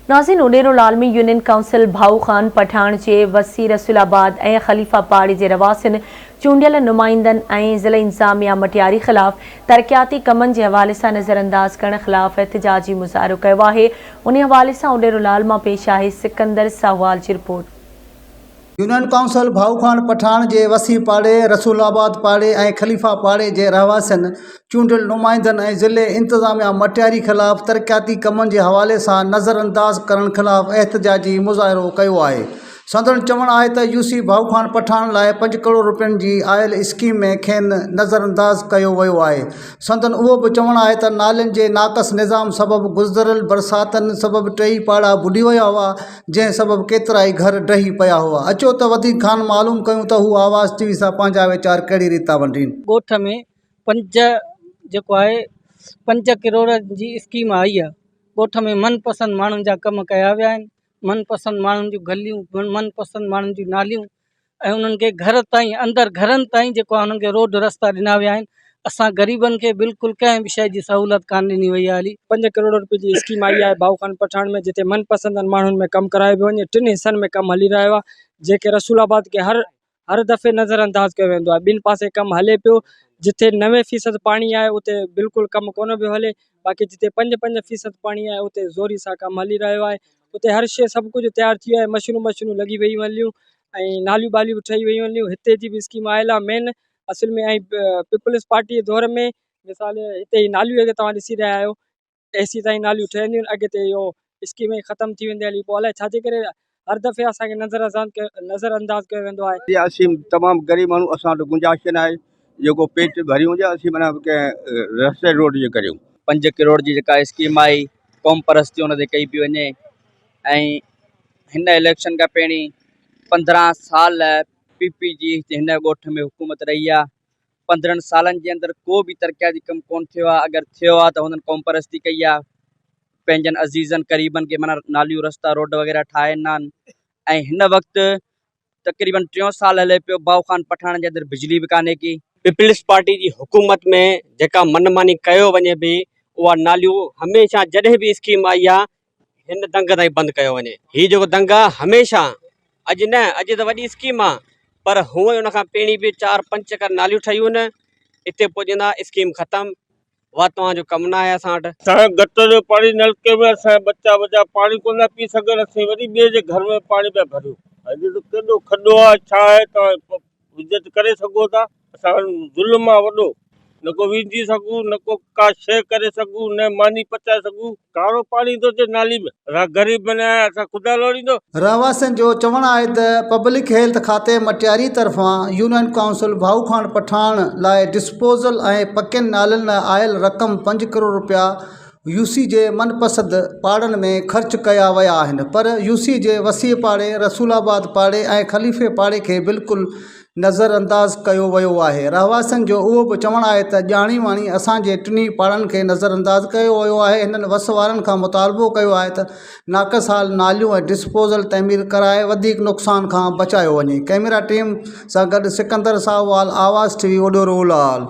ناظرين اڏيرو لال ۾ union council ڀائو خان پٺاڻ جي وسي رسول آباد ۽ خليفه پاڙي جي رهواسين چونڊيل نمائندن ۽ ضلعي انتظاميا مٽياري خلاف ترقياتي ڪمن جي حوالي سان نظرانداز ڪرڻ خلاف احتجاجي مظاهرو ڪيو آهي انهي حوالي سان اڏيرو لال مان پيش آهي سڪندر ساهوال جي رپورٽ. يونين ڪائونسل ڀائو خان پٺاڻ جي وسي پاڙي، رسول آباد پاڙي ۽ خليفا پاڙي جي رهواسين چونڊيل نمائندن ۽ ضلعي انتظاميا مٽياري خلاف ترقياتي ڪمن جي حوالي سان نظرانداز ڪرڻ خلاف احتجاجي مظاهرو ڪيو آهي. سندن چوڻ آهي ته يو سي ڀائو خان پٺاڻ لاء پنج ڪروڙ رپين جي آيل اسڪيم ۾ کين نظرانداز ڪيو ويو آهي. سندن اهو به چوڻ آهي ته نالين جي ناقص نظام سبب گذريل برساتن سبب ٽيئي پاڙا ٻڏي ويا هئا، جنهن سبب ڪيترائي گهر ڊهي پيا هئا. اچو ته وڌيڪ کان معلوم ڪيون ته هو آواز ٽي وي سان پنهنجا ويچار ڪهڙي ريت ٿا ونڊين. ڳوٺ ۾ پنج جيڪو آهي پنج ڪروڙ جي اسڪيم آئي آهي ڳوٺ ۾ من پسند ماڻهن جا ڪم ڪيا ويا آهن من پسند ماڻهن جون گليون من پسند ماڻهن جون ناليون ۽ انهن کي گهر تائين اندر گهرن تائين جيڪو آهي انهن کي روڊ رستا ڏنا ويا آهن اسان غريبن کي بلڪل ڪنهن به شيء جي سهولت ڪانه ڏني وئي آهي علي. پنج ڪروڙ روپين جي اسڪيم آئي آهي ڀائو خان پٺاڻ ۾ جتي من پسندن ماڻهن ۾ ڪم ڪرايو پيو وڃي ٽن حصن ۾ ڪم هلي رهيو آهي جيڪي رسول آباد کي هر هر دفعي نظر انداز ڪيو ويندو آهي ٻن پاسي ڪم هلي پيو جتي نوي فيصد پاڻي آهي اتي بلڪل ڪم ڪونه پيو هلي باقي جتي پنج پنج فيصد پاڻي آهي اتي زوري سان ڪم هلي رهيو آهي اتي هر شيء سڀ ڪجهه تيار ٿي ويو آهي مشينون مشينون لڳي ويون هليون ۽ ناليون ٻاليون به ٺهي ويون هليون هتي جي به اسڪيم آيل آهي مين اصل ۾ ۽ پيپلز پارٽي جي دور ۾ مثال هتي هي ناليون جيڪي توهان ڏسي رهيا آهيو ايسي تائين ناليون ٺهنديون آهن اڳتي اهو اسڪيم ئي ختم ٿي ويندي هلي پوء الائي ڇا جي ڪري هر دفعي اسان کي نظر انداز ڪيو نظر انداز ڪيو ويندو آهي. جي اسين تمام غريب ماڻهو اسان وٽ گنجائش ناهي جيڪو پيٽ ڀريون جا اسين معنيٰ ڪنهن رستي روڊ جي ڪريون. پنج ڪروڙ جي جيڪا اسڪيم آئي قوم پرستي ان تي ڪئي پئي وڃي ۽ هن اليڪشن کان پهرين 15 سال پي پي جي هن ڳوٺ ۾ حڪومت رهي آ 15 سالن جي اندر ڪو به ترقياتي ڪم ڪون ٿيو آ اگر ٿيو آ ته هنن قوم پرستي ڪئي آ پنهنجن عزيزن قريبن کي معنيٰ ناليون رستا روڊ وغيره ٺاهي ڏنا آهن ۽ هن وقت تقريبن ٽيون سال هلي پيو باهو خان پٺاڻ جي اندر بجلي به ڪانهي ڪي. پيپلز پارٽي جي حڪومت ۾ جيڪا من ماني ڪيو وڃي پئي اها ناليون هميشه جڏهن به اسڪيم آئي آ هن دنگ تائين بند ڪيو وڃي. هي جيڪو دنگ آ هميشه اڄ نه اڄ ته وڏي اسڪيم آ پر هونئن ان کان پهرين به چار پنج چڪر ناليون ٺهيون آهن اتي پڄندا اسڪيم ختم واهه توهان جو ڪم نه آهي اسان وٽ. اسان گٽر جو پاڻي نلڪي ۾ اسان جا ٻچا ٻچا پاڻي ڪونه ٿا پي سگهن اسين وري ٻئي جي گهر ۾ پاڻي پيا ڀريون. اڄ ته ڪيڏو کڏو آ ڇا آهي توهان عزت ڪري سگهو ٿا اسان ظلم آ وڏو نه ڪو وينجهي سگهون نه ڪو ڪا شيء ڪري سگهون نه ماني پچائي سگهون ڪارو پاڻي ٿو اچي نالي ۾ اسان غريب بنيا آهيان اسان خدا لوڙيندو. رهواسين جو چوڻ آهي ته پبلڪ هيلٿ کاتي مٽياري طرفان يونين ڪائونسل ڀائو خان پٺاڻ لاء ڊسپوزل ۽ پڪين نالين لاء آيل رقم پنج ڪروڙ رپيا يو سي جي من پسند پاڙن ۾ خرچ ڪيا ويا آهن پر يو سي جي وسيع پاڙي، رسول آباد پاڙي ۽ خليفي پاڙي کي بلڪل نظر انداز ڪيو ويو آهي. رهواسين جو اهو به چوڻ آهي ته ڄاڻي واڻي اسان جي ٽنهي پاڙن کي نظر انداز ڪيو ويو آهي هنن وس وارن کان مطالبو ڪيو آهي ته ناقص حال ناليون ۽ ڊسپوزل تعمير ڪرائي وڌيڪ نقصان کان بچايو وڃي. ڪئميرا ٽيم سان گڏ سڪندر ساهووال، آواز ٽي وي، وڏو رولال.